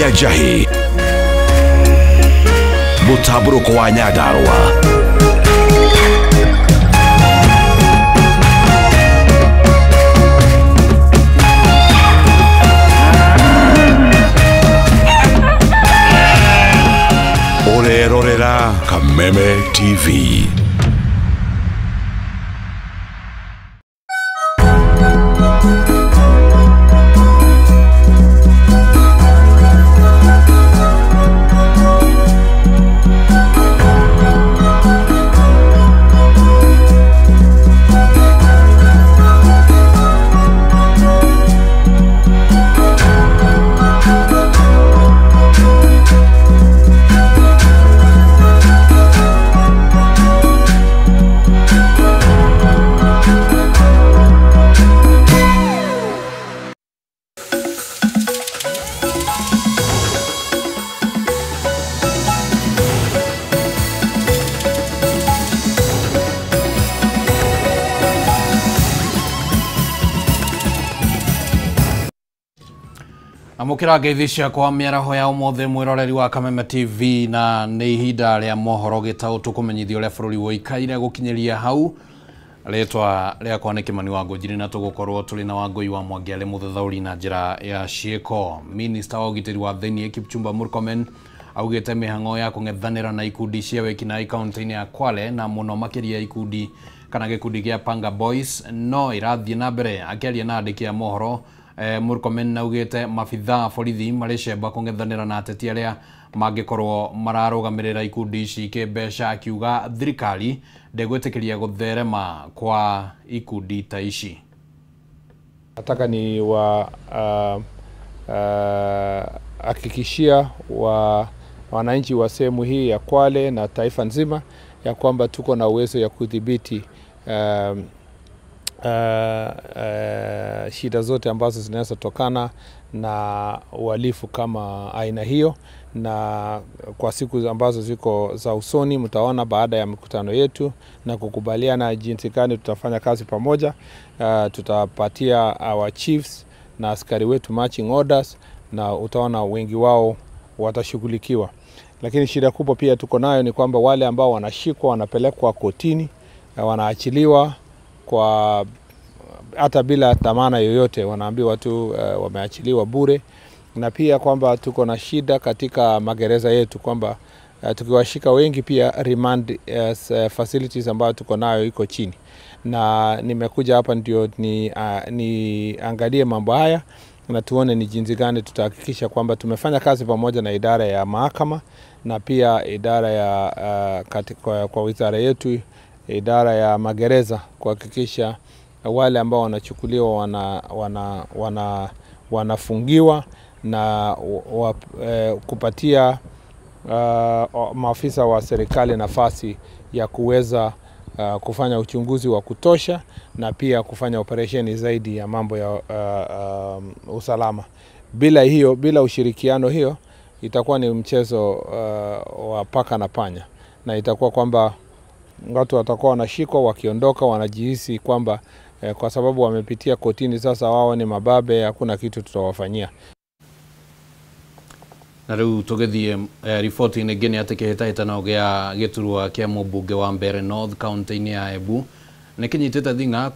Geithia Njahĩ, mũtambũrũko wa Nyandarũa. Ũrerorera Kameme TV. Amũkĩra ngeithi ciakwa mĩaraho ya ũmũthĩ mwĩroreri wa Kameme TV, na nĩ ihinda rĩa mohoro gĩtaũ tũkũmenyithia ũrĩa bũrũri ũikaire gũkinyĩria hau. Rĩtwa rĩakwa nĩ Kĩmani wa Ngũnjiri, na tũgũkorwo tũrĩ na Wangũi wa Mwangi arĩ mũthathaũri na njĩra ya ciĩko. Minista wa ũgitĩri wa thĩinĩ Kipchumba Murkomen augĩte mĩhang'o ya kũng'ethanĩra na ikundi cia wĩkinaĩ kaunti-inĩ ya Kwale, na mũno makĩria ikundi kana gĩkundi gĩa Panga Boys no ĩrathiĩ na mbere. Akĩaria na andĩki a mohoro, Murkomen augĩte mabithaa borithi marĩ cemba kũng'ethanĩra na ateti arĩa mangĩkorwo mararũgamĩrĩra ikundi ici kĩmbeca, akiuga thirikari ndĩgwĩtĩkĩria gũtherema kwa ikundi ta ici. Nataka ni wa hakikishia wa wananchi wa sehemu hii ya Kwale na taifa nzima ya kwamba tuko na uwezo ya kudhibiti shida zote ambazo zinaweza tokana na uhalifu kama aina hiyo. Na kwa siku ambazo ziko za usoni mtaona baada ya mikutano yetu na kukubaliana jinsi gani tutafanya kazi pamoja, tutapatia our chiefs na askari wetu marching orders, na utaona wengi wao watashughulikiwa. Lakini shida kubwa pia tuko nayo ni kwamba wale ambao wanashikwa wanapelekwa kotini, wanaachiliwa kwa hata bila dhamana yoyote, wanaambiwa tu wameachiliwa bure. Na pia kwamba tuko na shida katika magereza yetu kwamba tukiwashika wengi pia remand facilities ambayo tuko nayo iko chini. Na nimekuja hapa ndio niangalie mambo haya na tuone ni jinsi gani tutahakikisha kwamba tumefanya kazi pamoja na idara ya mahakama na pia idara ya kwa wizara yetu, idara ya magereza, kuhakikisha wale ambao wanachukuliwa wanafungiwa na kupatia maafisa wa serikali nafasi ya kuweza kufanya uchunguzi wa kutosha na pia kufanya operesheni zaidi ya mambo ya usalama. Bila hiyo, bila ushirikiano hiyo, itakuwa ni mchezo wa paka na panya, na itakuwa kwamba watu watakuwa wanashikwa wakiondoka wanajihisi kwamba kwa sababu wamepitia kotini sasa wao ni mababe, hakuna kitu tutawafanyia. Na rĩu tũgĩthiĩ riboti-inĩ ĩngĩ nĩ atĩ kĩhĩtahĩtano gĩa gĩturwa kĩa mũmbunge wa Mbeere North kaunti-inĩ ya Embu nĩ kĩnyitĩte thing'a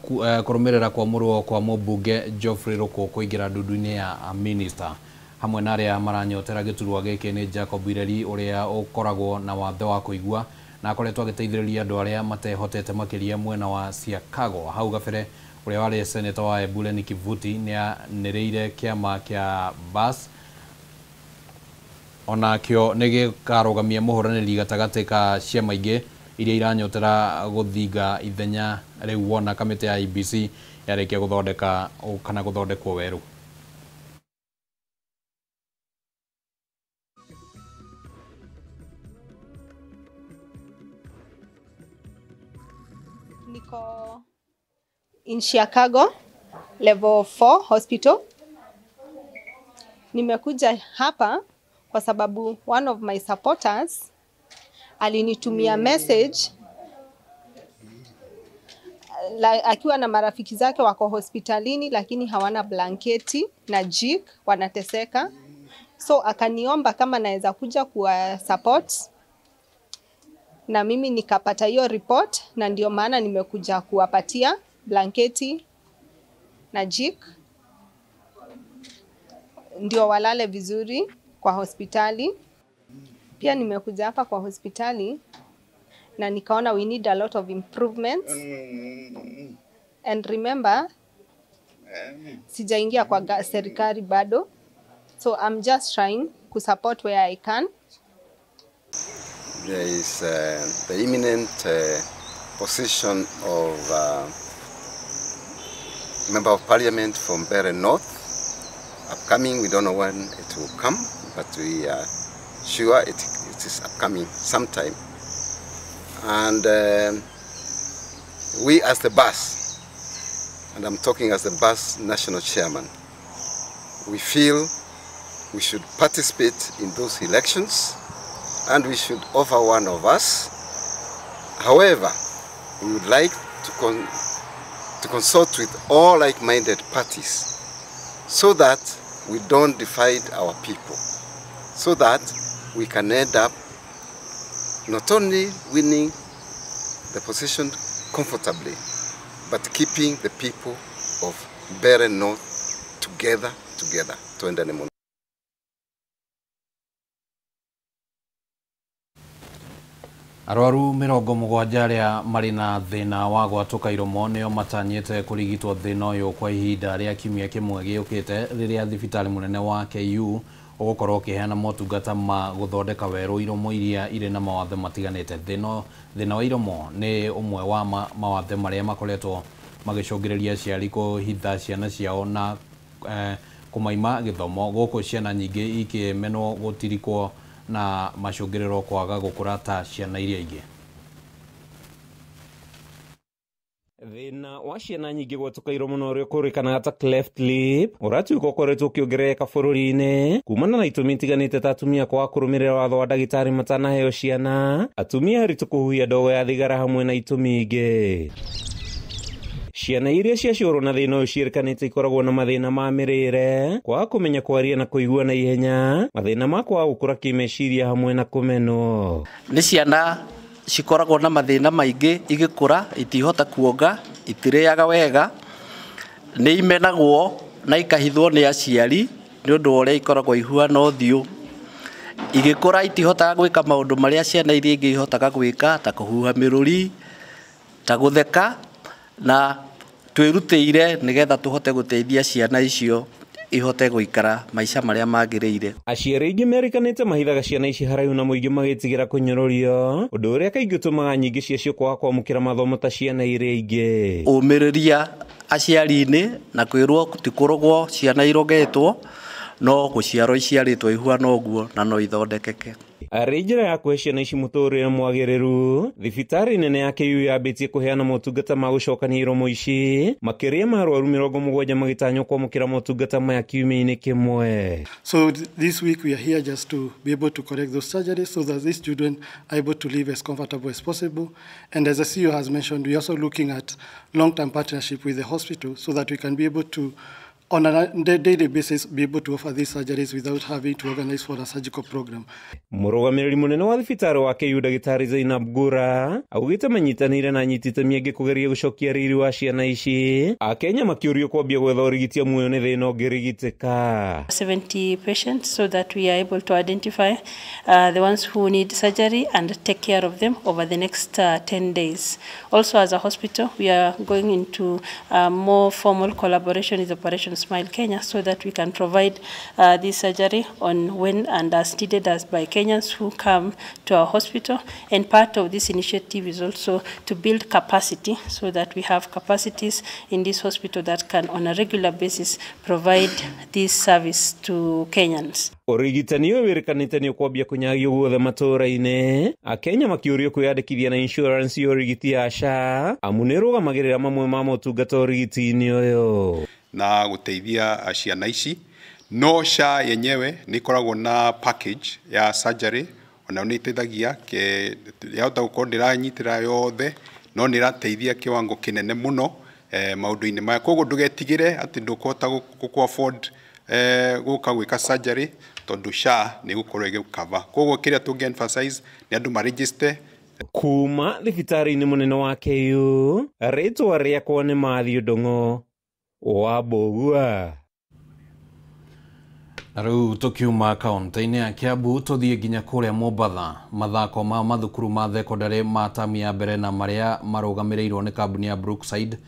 kũrũmĩrĩra kwamũrwo kwa mũmbunge Geoffrey Ruku kũingĩra ndundu-inĩ ya minista. Hamwe na arĩa maranyotera gĩturwa gĩkĩ nĩ Jacob Ireri ũrĩa ũkoragwo na wathe wa kũigua na akoretwo agĩteithĩrĩria andũ arĩa matehotete makĩria mwena wa Siakago. Hau gabere ũrĩa warĩ seneta wa Embu Lenny Kivuti nĩanĩrĩire kĩama kĩa BAS onakĩo nĩ gĩkarũgamia mũhũranĩri gatagatĩ ka ciama ingĩ iria iranyotera gũthinga ithenya rĩu wona kamĩtĩ ya IEBC yarĩkia gũthondeka kana gũthondekwo werũ. Niko in Chicago level 4 hospital. Nimekuja hapa kwa sababu one of my supporters alinitumia message akiwa na marafiki zake wako hospitalini lakini hawana blanketi na jik, wanateseka. So akaniomba kama naweza kuja kuwa support, na mimi nikapata hiyo report, na ndio maana nimekuja kuwapatia blanketi na jik ndio walale vizuri kwa hospitali. Pia nimekuja hapa kwa hospitali na nikaona we need a lot of improvements. And remember, sijaingia kwa serikali bado, so I'm just trying to support where I can. There is the imminent position of Member of Parliament from Mbeere North upcoming. We don't know when it will come, but we are sure it is upcoming sometime. And we as the BAS, and I'm talking as the BAS National Chairman, we feel we should participate in those elections and we should offer one of us. However, we would like to consult with all like-minded parties so that we don't divide our people, so that we can end up not only winning the position comfortably, but keeping the people of Mbeere North together, Twendane muno. Arwaru 70 arĩa marĩ na thĩna wa gwatũka iromo nĩo matanyĩte kũrigitwo thĩna ũyũ kwa ihinda rĩa kiumia kĩmwe gĩũkĩte rĩrĩa thibitarĩ mũnene wa KU ũgũkorwo ũkĩheana motungata ma gũthondeka werũ iromo iria irĩ na mawathe matiganĩte. Thĩna wa iromo nĩ ũmwe wa mawathe marĩa makoretwo magĩcũngĩrĩria aciari kũhitha ciana ciao na kũmaima gĩthomo, gũkũ ciana nyingĩ ikĩmenwo gũtirikwo na macũngĩrĩro kwaga gũkũra ta ciana iria ingĩ. Thĩna wa ciana nyingĩ gwatũka iromo na ũrĩa ũkũrĩkanaga ta cleft lip ũratuĩka ũkoretwo ũkĩongerereka bũrũri-inĩ kumana na itũmi itiganĩte ta atumia kwaga kũrũmĩrĩra watho wa ndagĩtarĩ matanaheo ciana, atumia aritũ kũhuhia ndogo ya thigara hamwe na itũmi ingĩ. Ciana iria ciaciarwo na thĩna ũyũ ciĩrĩkanĩte ikoragwo na mathĩna ma mĩrĩre, kwaga kũmenya kwaria na kũigua na ihenya, mathĩna ma kwaga gũkũra kĩmeciria hamwe na kũmenwo. Nĩ ciana cikoragwo na mathĩna maingĩ igĩkũra, itihota kuonga, itirĩaga wega, nĩ imenagwo na ikahithwo nĩ aciari nĩ ũndũ wa ũrĩa ikoragwo ihuana ũthiũ. Igĩkũra itihotaga gwĩka maũndũ marĩa ciana iria ingĩ ihotaga gwĩka ta kũhuha mĩrũri, ta gũtheka, na twĩrutĩire nĩgetha tũhote gũteithia ciana icio ihote gũikara maica marĩa magĩrĩire. Aciari aingĩ merĩkanĩte mahithaga ciana ici haraihu na mũingĩ magĩtigĩra kũnyũrũrio, ũndũ ũrĩa kaingĩ ũtũmaga nyingĩ ciacio kwaga kwamũkĩra mathomo ta ciana iria ingĩ. Ũmĩrĩria aciari-inĩ na kwĩrwo ti kũrogwo ciana irogetwo, no gũciarwo iciarĩtwo ihuana ũguo na no ithondekeke. Arĩ njĩra ya kũhe ciana ici mũtũrĩre mwagĩrĩru, thibitarĩ nene ya KU yambĩtie kũheana motungata ma gũcokania iromo ici makĩria ma arwaru 70 magĩtanywo kwamũkĩra motungata maya kiumia-inĩ kĩmwe. So this week we are here just to be able to correct those surgeries so that these children are able to live as comfortable as possible. And as the CEO has mentioned, we are also looking at long-term partnership with the hospital so that we can be able to, on a daily basis, be able to offer these surgeries without having to organize for a surgical program. Mũrũgamĩrĩri mũnene wa thibitarĩ wa KU Ndagĩtarĩ Zainab Gura augĩte manyitanĩire na anyiti itemi angĩ kũgeria gũcokia riri wa ciana ici. Akenya makĩũrio kwambia gwetha ũrigiti amu ũyũ nĩ thĩna ũngĩrigitĩka. 70 patients so that we are able to identify the ones who need surgery and take care of them over the next 10 days. Also, as a hospital, we are going into more formal collaboration with Operation Smile Kenya so that we can provide this surgery on when and as needed as by Kenyans who come to our hospital. And part of this initiative is also to build capacity so that we have capacities in this hospital that can on a regular basis provide this service to Kenyans. Ũrigitani ũyũ wĩrĩkanĩte nĩ ũkwambia kũnyagio guothe matũũra-inĩ, Akenya makĩũrio kwĩyandĩkithia na insurance ya ũrigiti ya SHA amu nĩ ĩrũgamagĩrĩra mamwe ma motungata ũrigiti-inĩ ũyũ na gũteithia ciana ici. No SHA yenyewe nĩ ĩkoragwo na package ya surgery, onayo nĩ ĩteithagia, yahota gũkorwo ndĩranyitĩra yothe no nĩ ĩrateithia kiwango kĩnene mũno maũndũ-inĩ maya. Koguo ndũgetigĩre atĩ ndũkũhota gũkũ afford gũka gwĩka surgery tondũ SHA nĩ gũkorwo ĩgĩkava. Koguo kĩrĩa tũngĩ emphasize nĩ andũ maregister. Kuma thibitarĩ-inĩ mũnene wa KU, rĩtwa rĩakwa nĩ Matthew Ndung'u wa Mbũgua. Na rĩu tũkiuma kaunti-inĩ ya Kiambu tũthiĩ nginya kũrĩa Mombatha. Mathako ma mathukuru ma thekondarĩ ma tamu ya mbere na marĩa marũgamĩrĩirwo nĩ kambuni ya Brookside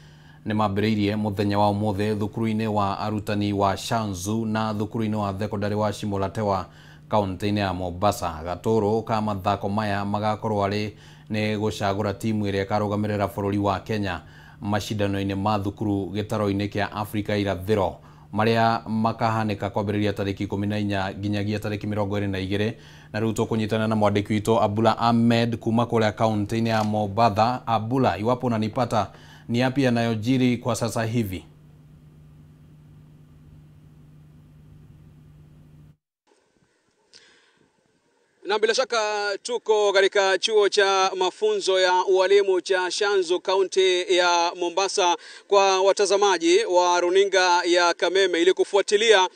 nĩ mambĩrĩirie mũthenya wa ũmũthĩ thukuru-inĩ wa arutani wa Shanzu na thukuru-inĩ wa thekondarĩ wa Shimolatewa kaunti-inĩ ya Mombasa. Gatũrũ ka mathako maya magakorwo arĩ nĩ gũcagũra timu ĩrĩa ĩkarũgamĩrĩra bũrũri wa Kenya macindano-inĩ ma thukuru gĩtaro-inĩ kĩa Afrika irathĩro marĩa makahanĩka kwambĩrĩria tarĩki 14 nginyagia tarĩki 22. Na rĩu tũkũnyitana na mwandĩki witũ Abula Ahmed kuma kũrĩa kaunti-inĩ ya Mombatha. Abula, iwapo unanipata, ni yapi yanayojiri kwa sasa hivi? Na bila shaka tuko katika chuo cha mafunzo ya ualimu cha Shanzu kaunti ya Mombasa kwa watazamaji wa runinga ya Kameme ili kufuatilia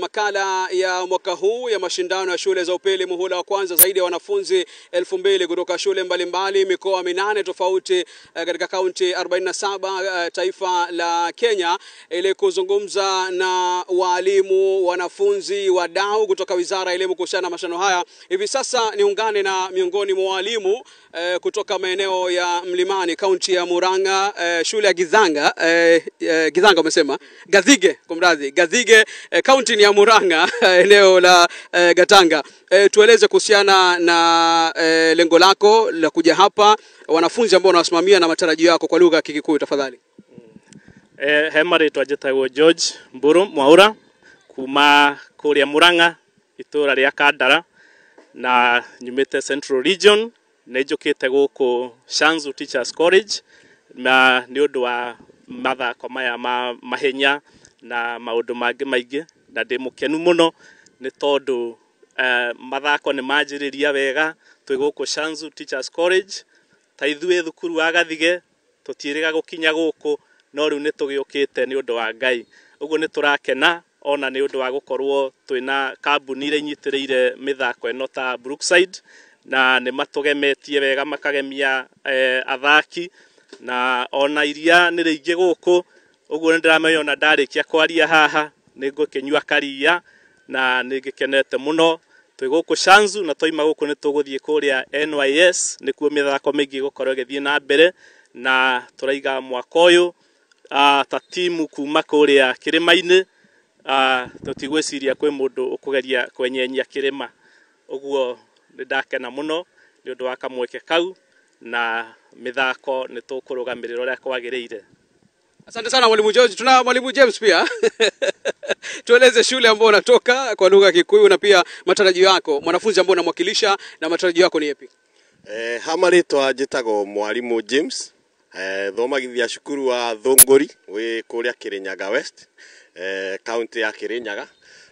makala ya mwaka huu ya mashindano ya shule za upili muhula wa kwanza. Zaidi ya wanafunzi 2000 kutoka shule mbalimbali mikoa 8 tofauti katika kaunti 47 taifa la Kenya, ili kuzungumza na walimu, wanafunzi, wadau kutoka Wizara ya Elimu kuhusiana na mashindano haya. Hivi sasa niungane na miongoni mwa walimu kutoka maeneo ya Mlimani kaunti ya Murang'a, shule ya Githanga, Githanga umesema Gathige, kumradhi, Gathige, kaunti ni ya Murang'a, eneo la Gatanga. Tueleze kuhusiana na lengo lako la kuja hapa, wanafunzi ambao unawasimamia na matarajio yako kwa lugha ya Kikuyu tafadhali. He marĩtwa njĩtagwo George Mburu Mwaura kuma kũrĩa Murang'a itũra rĩa Kandara na nyumĩte Central Region. Nĩ njũkĩte gũkũ Shanzu Teachers College na nĩ ũndũ wa mathako maya ma mahenya na maũndũ mangĩ maingĩ, na ndĩ mũkenu mũno nĩ tondũ mathako nĩ manjĩrĩria wega. Twĩ gũkũ Shanzu Teachers College, ta ithuĩ thukuru wa Gathige tũtiĩrĩga gũkinya gũkũ, no rĩu nĩ tũgĩũkĩte nĩ ũndũ wa Ngai. Ũguo nĩ tũrakena ona nĩ ũndũ wa gũkorwo twĩna kambuni iria inyitĩrĩire mĩthako ĩno ta Brookside, na nĩ matũgemetie wega makagemia athaki, na ona iria nĩ rĩingĩ gũkũ. Ũguo nĩ ndĩramenya ona ndarĩkia kwaria haha nĩ ngũkĩnyua karia na nĩ ngĩkenete mũno. Twĩ gũkũ Shanzu na twaima gũkũ nĩ tũgũthiĩ kũrĩa NYS, nĩkuo mĩthako mĩingĩ ĩgũkorwo ĩgĩthiĩ na mbere, na tũraiga mwaka ũyũ ta timu kuma kũrĩa kĩrĩma-inĩ, tũtigwĩciria kwĩ mũndũ ũkũgeria kwenyenyia kĩrĩma. Ũguo nĩ ndakena mũno nĩ ũndũ wa kamweke kau, na mĩthako nĩ tũkũrũgamĩrĩra ũrĩa kwagĩrĩire. Asante sana Mwalimu George. Tuna Mwalimu James pia. Tueleze shule ambayo unatoka kwa lugha ya Kikuyu na pia matarajio yako, mwanafunzi ambaye unamwakilisha na matarajio yako ni yapi? Ha marĩtwa njĩtagwo Mwalimu James, thomagithia cukuru wa Thũngũri wĩ kũrĩa Kirinyaga West, kaunti ya Kirinyaga,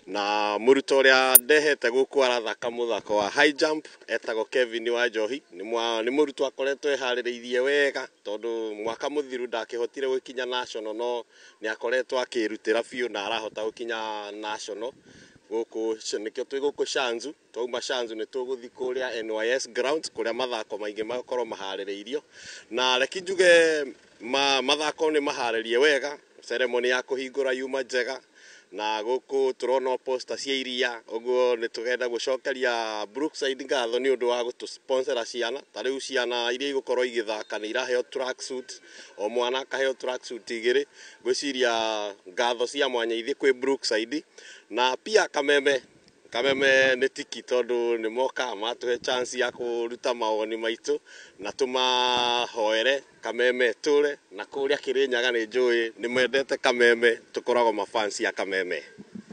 na mũrutwo ũrĩa ndehete gũkũ arathaka mũthako wa high jump etagwo Kevin wa Njohi. Nĩ mũrutwo akoretwo eharĩrĩirie wega tondũ mwaka mũthiru ndakĩhotire gũkinya national, no nĩ akoretwo akĩrutĩra biũ na arahota gũkinya national gũkũ. Nĩkĩo twĩ gũkũ Shanzu. Twauma Shanzu nĩ tũgũthiĩ kũrĩa NYS grounds kũrĩa mathako maingĩ magakorwo maharĩrĩirio, na reke njuge mathako nĩ maharĩrie wega. Ceremony ya kũhingũra yuma njega, na gũkũ tũrona poster cia iria. Ũguo nĩ tũgenda gũcokeria Brookside ngatho nĩ ũndũ wa gũtũsponsora ciana. Ta rĩu ciana iria igũkorwo igĩthaka nĩ iraheo tracksuit, o mwana akaheo tracksuit 2. Ngwĩciria ngatho cia mwanya ithiĩ kwĩ Brookside, na pia Kameme. Kameme nĩ tiki tondũ nĩ moka matũhe chance ya kũruta mawoni maitũ na tũmahoere Kameme tũre, na kũrĩa Kirinyaga nĩ njũĩ nĩ mendete Kameme, tũkoragwo mafans ya Kameme.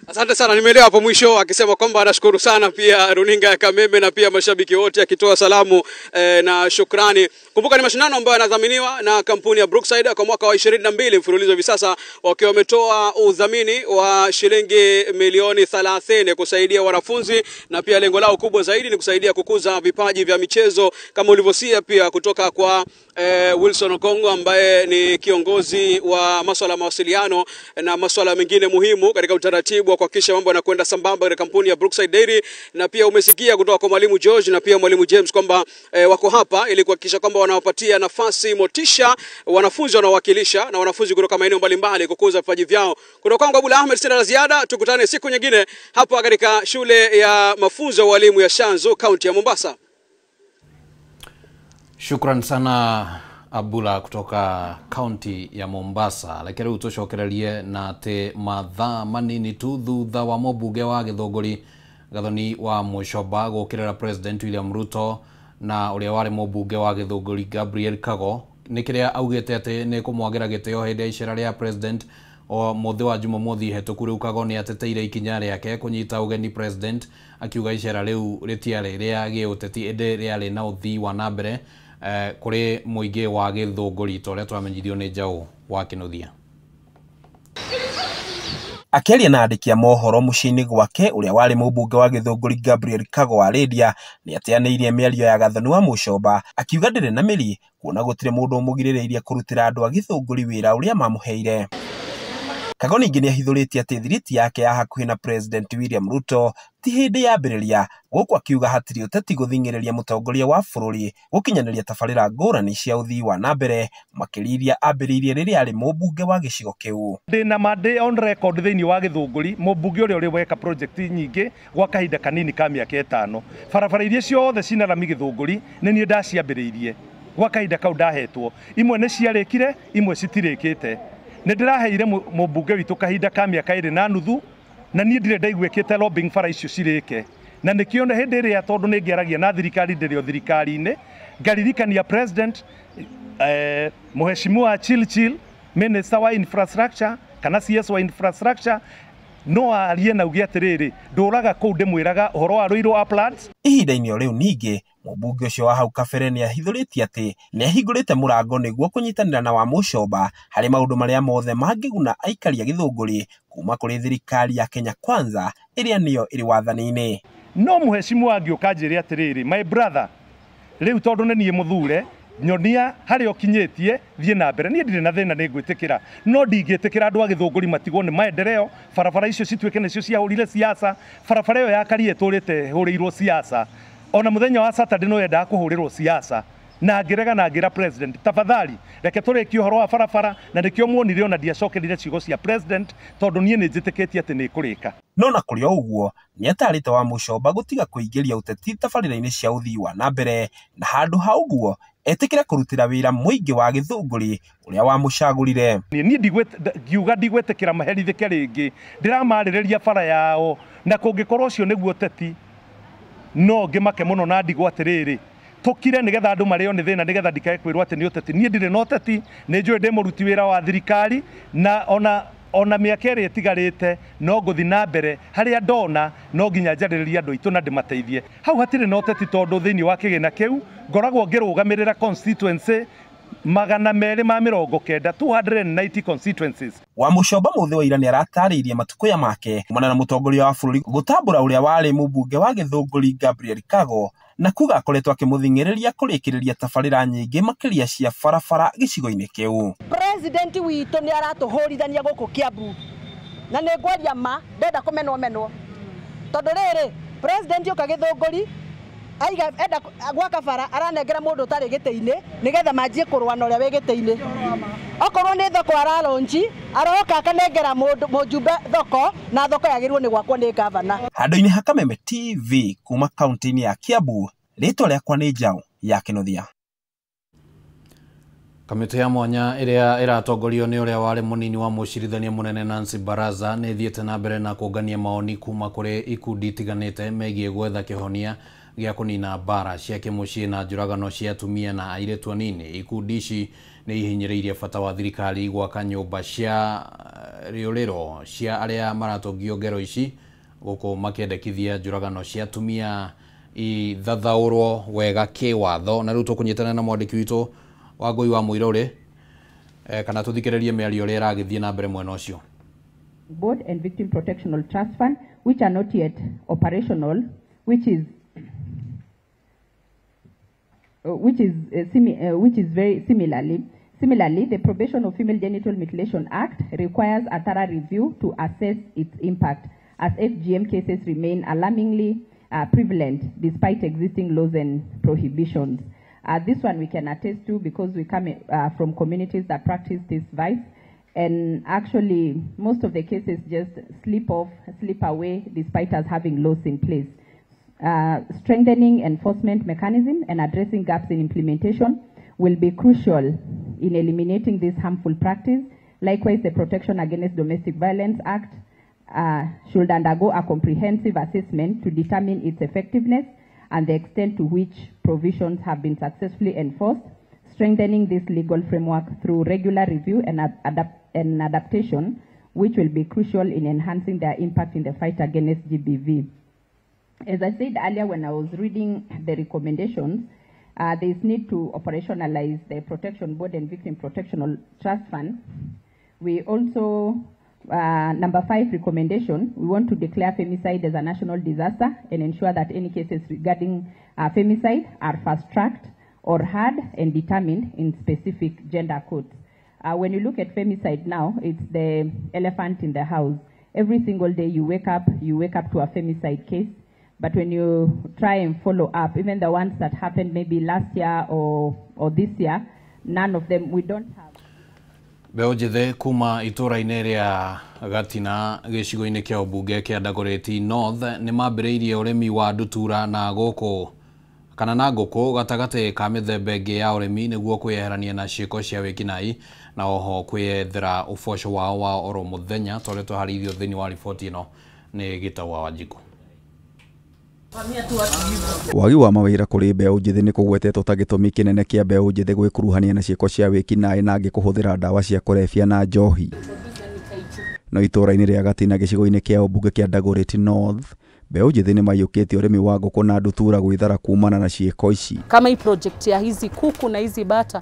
Asante sana, nimeelewa hapo mwisho akisema kwamba anashukuru sana pia runinga ya Kameme na pia mashabiki wote, akitoa salamu na shukrani. Kumbuka ni mashindano ambayo yanadhaminiwa na kampuni ya Brookside kwa mwaka wa 22 mfululizo hivi sasa, wakiwa wametoa udhamini wa shilingi milioni 30 kusaidia wanafunzi, na pia lengo lao kubwa zaidi ni kusaidia kukuza vipaji vya michezo kama ulivyosia pia kutoka kwa Wilson Okongo ambaye ni kiongozi wa masuala ya mawasiliano na masuala mengine muhimu katika utaratibu wa kuhakikisha mambo yanakwenda sambamba katika kampuni ya Brookside Dairy, na pia umesikia kutoka kwa Mwalimu George na pia Mwalimu James kwamba wako hapa ili kuhakikisha kwamba wanawapatia nafasi, motisha wanafunzi wanaowakilisha na wanafunzi kutoka maeneo mbalimbali kukuza vipaji vyao. Kutoka kwangu Abdul Ahmed, sina la ziada, tukutane siku nyingine hapa katika shule ya mafunzo ya walimu ya Shanzu, kaunti ya Mombasa. Shukran sana Abdullah kutoka kaunti ya Mombasa. Reke rĩu tũcokererie na atĩ mathaa manini tu thutha wa mũmbunge wa Gĩthũngũri Gathoni wa Mũcoba gũkĩrĩra President William Ruto na ũrĩa warĩ mũmbunge wa Gĩthũngũri Gabriel Kago nĩ kĩrĩa augĩte atĩ nĩ kũmwagĩra gĩtĩo hĩndĩ ya icera rĩa President o mũthĩ wa Jumamothi hetũku. Rĩu Kago nĩ ateteire ikinya rĩake kũnyita ũgeni President, akiuga icera rĩu rĩtiarĩ rĩa gĩũteti ĩndĩ rĩarĩ na ũthii wa na mbere kũrĩ mũingĩ wa Gĩthũngũri ta ũrĩa twamenyithio nĩ Njaũ wa Kĩnuthia. Akĩaria na andĩki a mohoro mũciĩ-inĩ gwake, ũrĩa warĩ mũmbunge wa Gĩthũngũri Gabriel Kago wa Rĩndia nĩateanĩirie mĩario ya Gathoni wa Mũcoba, akiuga ndĩrĩ na mĩri kuona gũtirĩ mũndũ ũmũgirĩrĩirie kũrutĩra andũ a Gĩthũngũri wĩra ũrĩa mamũheire. Kago ningĩ nĩahithũrĩtie atĩ thiriti yake ya hakuhĩ na President William Ruto ti hĩndĩ yambĩrĩria, gũkũ akiuga hatirĩ ũteti gũthing'ĩrĩria mũtongoria wa bũrũri gũkinyanĩria tabarĩra ngũrani cia ũthii wa na mbere, makĩria iria ambĩrĩirie rĩrĩa arĩ mũmbunge wa gĩcigo kĩu. Ndĩna ma ndĩ on record thĩinĩ wa Gĩthũngũri, mũmbunge ũrĩa ũrĩ weka project nyingĩ gwa kahinda kanini ka mĩaka 5. Barabara iria ciothe cina rami Gĩthũngũri nĩ niĩ ndaciambĩrĩirie gwa kahinda kau ndahetwo. Imwe nĩ ciarĩkire, imwe citirĩkĩte. Nĩ ndĩraheire mũmbunge witũ kahinda ka mĩaka 2.5 na niĩ ndirĩ ndaiguĩkĩte lobbying bara icio cirĩke. Na nĩkĩo hĩndĩ ĩrĩa tondũ nĩ ngĩaragia na thirikari ndĩrĩ o thirikari-inĩ, ngaririkania President Mheshimiwa Chilchil, Minister wa Infrastructure kana CS wa Infrastructure, no arie na uge atĩrĩrĩ, ndũraga kũu ndĩmwĩraga ũhoro wa Ruiru Uplands. Ihinda-inĩ o rĩu ningĩ mũmbunge ũcio wa hau kabere nĩahithũrĩtie atĩ nĩahingũrĩte mũrango nĩguo kũnyitanĩra na Wamuchomba harĩ maũndũ marĩa mothe mangĩguna aikari a Gĩthũngũri kuma kũrĩ thirikari ya Kenya Kwanza ĩrĩa nĩyo ĩrĩ wathani-inĩ. No mũheshimiwa angĩũka anjĩre atĩrĩrĩ, my brother, rĩu tondũ nĩ niĩ mũthure, nyonia harĩa ũkinyĩtie, thiĩ na mbere. Niĩ ndirĩ na thĩna, nĩ ngwĩtĩkĩra, no ndingĩtĩkĩra andũ a Gĩthũngũri matigwo nĩ maendeleo, barabara icio cituĩke nĩcio ciahũrire siasa. Barabara ĩyo ya Karia ĩtũrĩte ĩhũrĩirwo siasa, ona mũthenya wa Saturday no yendaga kũhũrĩrwo siasa, na ngĩrega na ngĩra President, tafadhali reke tũrĩkie ũhoro wa barabara. Na nĩkĩo muonire ona ndiacokerire ciugo cia President tondũ niĩ nĩ njĩtĩkĩtie atĩ nĩ ĩkũrĩka. No na kũrĩ o ũguo nĩatarĩte Wamuchomba gũtiga kũingĩria ũteti tabarĩra-inĩ cia ũthii wa na mbere, na handũ ha ũguo etĩkĩre kũrutĩra wĩra mũingĩ wa Gĩthũngũri ũrĩa wamũcagũrire. Niĩ ngiuga ndigwĩtĩkĩra maherithĩke rĩngĩ, ndĩramarĩrĩria bara yao, na kũngĩkorwo ũcio nĩguo ũteti no ngĩmake mũno na ndigwo atĩrĩrĩ, tũkire nĩgetha andũ marĩo nĩ thĩna, nĩgetha ndikae kwĩrwo atĩ nĩ ũteti. Niĩ ndirĩ na ũteti, nĩ njũĩ ndĩ mũruti wĩra wa thirikari, na ona mĩaka ĩrĩa ĩtigarĩte no ngũthiĩ na mbere harĩa ndona no nginya njarĩrĩrie andũ aitũ na ndĩmateithie. Hau hatirĩ na ũteti tondũ thĩinĩ wa kĩgĩna kĩu ngoragwo ngĩrũgamĩrĩra constituency 290, 290 constituencies. Wamuchomba mũthĩ wa ira nĩaratarĩirie matukũya make kumana na mũtongoria wa bũrũri gũtambũra ũrĩa warĩ mũmbunge wa Gĩthũngũri Gabriel Kago, na kuga akoretwo akĩmũthing'ĩrĩria kũrĩkĩrĩria tabarĩra nyingĩ makĩria cia barabara gĩcigo-inĩ kĩu. President witũ nĩ aratũhũrithania gũkũ Kiambu, na nĩ ngwaria ma ndenda kũmenwo menwo, tondũ rĩrĩ President oka Gĩthũngũri aiga enda gwaka bara aranengera mũndũ ũtarĩ gĩtĩ-inĩ nĩgetha manjie kũrũa na ũrĩa wĩ gĩtĩ-inĩ. Okorwo nĩ thoko araronji aroka akanengera mũndũ mũjumbe thoko, na thoko yagĩrĩirwo nĩ gwakwo nĩ gavana. Handũ-inĩ ha Kameme TV kuma kaunti-inĩ ya Kiambu, rĩtwa rĩakwa nĩ Njaũ ya Kĩnuthia. Kamĩtĩ ya mwanya ĩrĩa ĩratongorio nĩ ũrĩa warĩ mũnini wa mũcirithania mũnene Nancy Baraza nĩ ĩthiĩte na mbere na kũngania maoni kuma kũrĩ ikundi itiganĩte megiĩ gwetha kĩhonia gĩa kũnina mbara cia kĩmũciĩ na njũragano cia atumia na airĩtu anini. Ikundi ici nĩ ihinyĩrĩirie bata wa thirikari gwaka nyũmba cia rĩũrĩro cia arĩa maratũngio ngero ici, gũkũ makĩendekithia njũragano cia atumia ithathaũrwo wega kĩwatho. Na rĩu tũkũnyitana na mwandĩki witũ Wangũi wa Mũirũrĩ kana tũthikĩrĩrie mĩario ĩrĩa ĩragĩthiĩ na mbere mwena ũcio. Board and Victim Protection Trust Fund, which are not yet operational, which is very similarly. Similarly, the Probation of Female Genital Mutilation Act requires a thorough review to assess its impact. as FGM cases remain alarmingly prevalent despite existing laws and prohibitions. This one we can attest to because we come from communities that practice this vice, and actually most of the cases just slip away despite us having laws in place. Strengthening enforcement mechanism and addressing gaps in implementation will be crucial in eliminating this harmful practice. Likewise, the Protection Against Domestic Violence Act should undergo a comprehensive assessment to determine its effectiveness and the extent to which provisions have been successfully enforced. Strengthening this legal framework through regular review and adaptation, which will be crucial in enhancing their impact in the fight against GBV. As I said earlier when I was reading the recommendations, there is need to operationalize the Protection Board and Victim Protection Trust Fund. We also, number 5 recommendation, we want to declare femicide as a national disaster and ensure that any cases regarding femicide are fast-tracked or heard and determined in specific gender codes. When you look at femicide now, it's the elephant in the house. Every single day you wake up to a femicide case. But when you try and follow up, even the ones that happened maybe last year or this year, none of them, we don't have. Mbeũ njĩthĩ kuma itũra-inĩ rĩa Gatina gĩcigo-inĩ kĩa ũmbunge kĩa Dagoretti North nĩ mambĩrĩirie ũrĩmi wa ndutura na gũkũ kana na ngũkũ gatagatĩ ka mĩthemba ĩngĩ ya ũrĩmi nĩguo kwĩyeherania na ciĩko cia wĩkinaĩ na oho kwĩyethera ũboco wao wa oro mũthenya ta ũrĩa twaharĩirio thĩinĩ wa riboti ĩno nĩ Gĩtau wa Wanjikũ. Wagi wa mawĩra kũrĩ mbeũ njĩthĩ nĩ kũgwetetwo ta gĩtũmi kĩnene kĩa mbeũ njĩthĩ gwĩkuruhania na ciĩko cia wĩkinaĩ na angĩ kũhũthĩra ndawa cia kũrebia na njohi. No itũra-inĩ rĩa Gatina gĩcigo-inĩ kĩa ũmbunge kĩa Dagoretti North, mbeũ njĩthĩ nĩ maiyũkĩtie ũrĩmi wa ngũkũ na ndutura gwĩthara kumana na ciĩko ici. Kama hii project ya hizi kuku na hizi bata,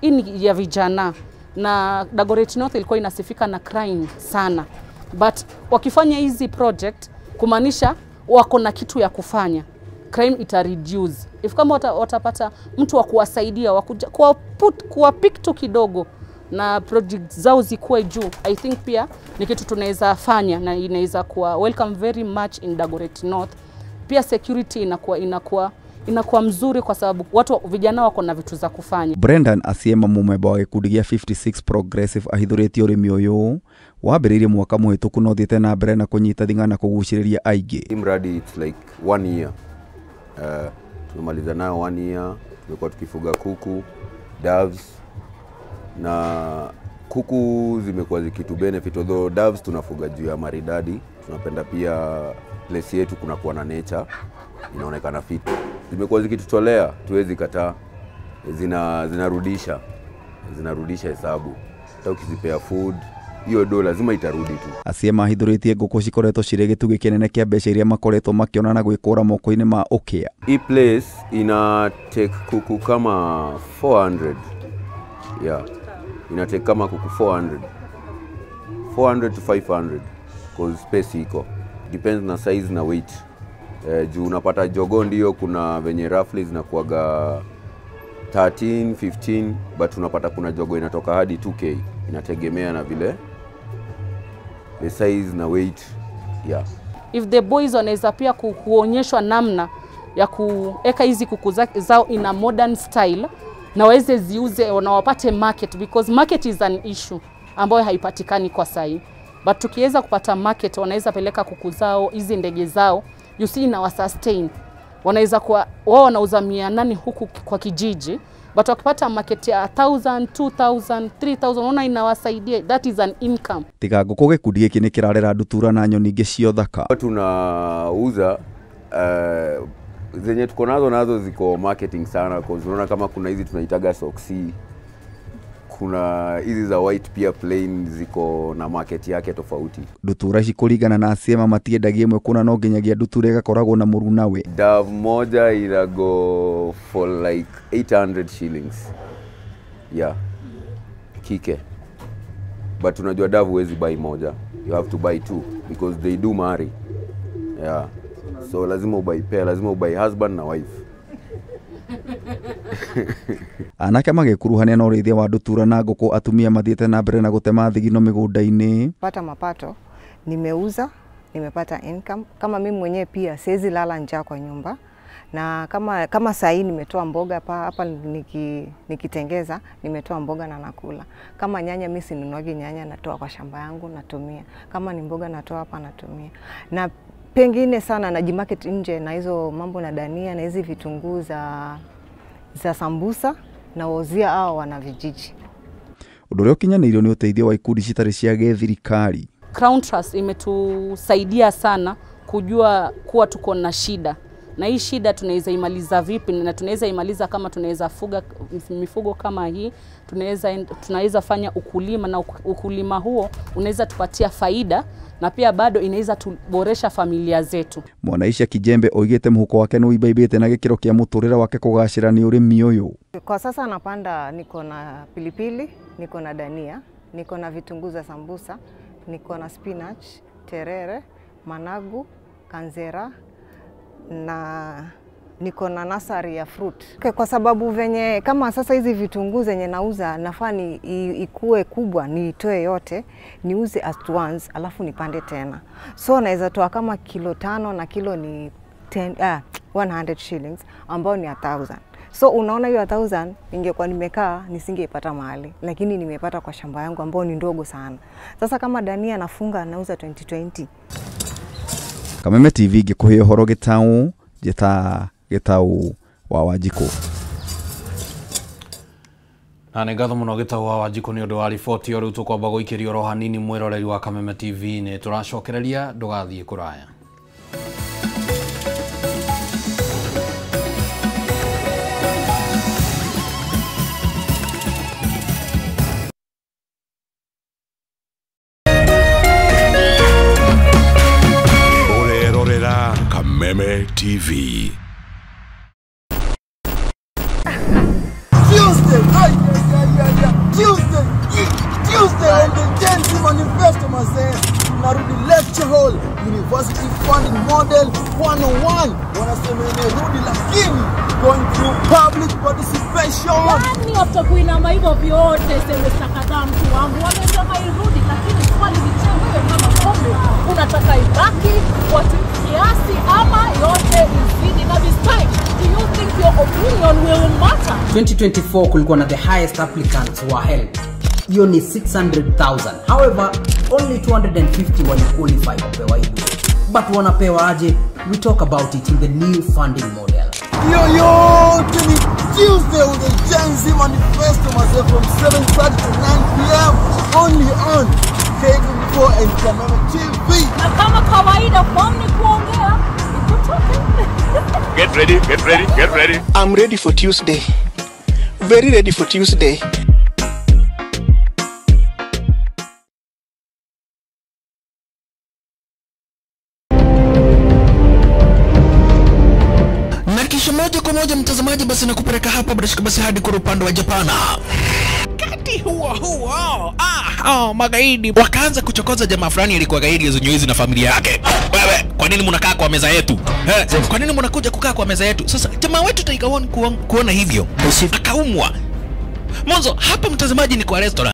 hii ni ya vijana, na Dagoretti North ilikuwa inasifika na crime sana, but wakifanya hizi project kumaanisha wako na kitu ya kufanya, crime ita reduce. If kama watapata mtu wa kuwasaidia, kuwa pick tu kidogo na project zao zikuwe juu, I think pia ni kitu tunaweza fanya na inaweza kuwa welcome very much in Dagoretti North. Pia security inakuwa mzuri kwa sababu watu vijana wako na vitu za kufanya. Brendan Asiema mumemba wa gĩkundi gĩa 56 Progressive ahithũrĩtie ũrĩmi ũyũ wambĩrĩirie mwaka mũhĩtũku no ũthiĩte na mbere na kũnyita thing'a na kũgucĩrĩria aingĩ. Mradi it's like 1 year. Tumemaliza nayo 1 year, tumekuwa tukifuga kuku, doves, na kuku zimekuwa zikitu benefit, although doves tunafuga juu ya maridadi, tunapenda pia place yetu kuna kuwa na nature inaonekana fit. Zimekuwa zikitutolea, tuwezi kataa, zinarudisha hesabu. Hata ukizipea food, hiyo do lazima itarudi tu. Asiema ahithũrĩtie ngũkũ cikoretwo cirĩ gĩtugĩ kĩnene kĩa mbeca iria makoretwo makĩona na gwĩkũra moko-inĩ ma ũkĩa. Hii place ina take kuku kama 400. Yeah. Ina take kama kuku 400. 400 to 500 cause space iko. Depends na size na weight. Juu unapata jogoo ndio kuna venye roughly zinakuaga 13, 15, but unapata kuna jogoo inatoka hadi 2K. Inategemea na vile the size na weight. Yeah. If the boys wanaweza pia kuonyeshwa namna ya kuweka hizi kuku zao in a modern style na waweze ziuze na wapate market, because market is an issue ambayo haipatikani kwa sahi. But tukiweza kupata market, wanaweza peleka kuku zao, hizi ndege zao, you see ina sustain. Wanaweza kuwa wao wanauza 800 huku kwa kijiji, but wakipata market ya 1000, 2000, 3000, unaona inawasaidia. That is an income. Tiga ngũkũ gĩkundi gĩkĩ nĩ kĩrarera ndutura na nyoni ingĩ cio thaka. Tunauza zenye tuko nazo ziko marketing sana, cause unaona kama kuna hizi tunaitaga soksi, kuna hizi za white pia plain ziko na market yake tofauti. Ndutura ici kũringana na Asiema matiendagia ĩmwe kũna no nginyagia ndutura ĩgakoragwo na mũrunawe. Dove moja inago for like 800 shillings. Yeah. Kike. But unajua dove huwezi buy moja. You have to buy two because they do marry. Yeah. So lazima ubuy pair, lazima ubuy husband na wife. Anake magĩkuruhania na ũrĩithia wa ndutura na ngũkũ, atumia mathiĩte na mbere na gũtema thigino mĩgũnda-inĩ. Pata mapato, nimeuza nimepata income. Kama mimi mwenyewe pia siwezi lala njaa kwa nyumba. Na kama saa hii nimetoa mboga hapa nikitengeza, nimetoa mboga na nakula. Kama nyanya mimi sinunuagi nyanya, natoa kwa shamba yangu natumia. Kama ni mboga natoa hapa natumia. Na pengine sana najimarket nje na hizo mambo na dania na hizi vitunguu za sambusa na wauzia hao wana vijiji. Ũndũ ũrĩa ũkinyanĩirio nĩ ũteithio wa ikundi citarĩ cia gĩthirikari. Crown Trust imetusaidia sana kujua kuwa tuko na shida. Na hii shida tunaweza imaliza vipi, na tunaweza imaliza kama tunaweza fuga mifugo kama hii, tunaweza fanya ukulima, na ukulima huo unaweza tupatia faida na pia bado inaweza tuboresha familia zetu. Mwanaisha Kijembe oigite muhuko wake no ibaibite na gikiro kia muturire wake kugacira ni urimi uyu. Kwa sasa napanda, niko na pilipili, niko na dania, niko na vitunguu za sambusa, niko na spinach, terere, managu, kanzera na niko na nasari ya fruit. Kwa sababu venye kama sasa hizi vitunguu zenye nauza nafaa ni ikue kubwa niitoe yote niuze at once alafu nipande tena. So naweza toa kama kilo 5 na kilo ni 100 shillings ambao ni 1000. So unaona hiyo 1000 ningekuwa nimekaa nisingeipata mahali, lakini nimepata kwa shamba yangu ambao ni ndogo sana. Sasa kama dania nafunga nauza 2020. Kameme TV gikuhe ũhoro gĩtaũ njĩta Gĩtaũ wa Wanjikũ. Na nĩ ngatho mũno Gĩtaũ wa Wanjikũ nĩ ũndũ wa riboti ĩyo. Rĩu tũkwamba gũikĩrio oro hanini mwĩroreri wa Kameme TV nĩ tũracokereria, ndũgathiĩ kũraya. Kameme TV. Tuesday, Tuesday on the Gen Z Manifesto mazee. Tunarudi lecture hall, University Funding Model 101. Wanasema imerudi lakini going through public participation. Yani after kuinama hivyo vyote semester kadhaa mtu wangu wamesema irudi, lakini swali ni je, wewe kama kombe unataka ibaki kwa kiasi ama yote izidi? Na this time, do you think your opinion will matter? 2024 kulikuwa na the highest applicants wa HELB. Hiyo ni 600,000. However, only 250 wali qualify kupewa hiyo. But wanapewa aje? We talk about it in the new funding model. Yo yo, ni Tuesday with the Gen Z Manifesto mazee from 7:30 to 9 p.m. only on K24 and Kameme TV. Na kama kawaida form ni kuongea, ikutoke. Get ready, get ready, get ready. I'm ready for Tuesday. Very ready for Tuesday. Moja kwa moja mtazamaji, basi nakupeleka hapa basi hadi kwa upande wa Japana. Kati huo huo magaidi wakaanza kuchokoza jamaa fulani alikuwa gaidi hizo na familia yake. Wewe, kwa nini mnakaa kwa meza yetu? Kwa nini mnakuja kukaa kwa meza yetu? Sasa jamaa wetu Tiger One kuona hivyo akaumwa. Mwanzo hapa mtazamaji ni kwa restaurant.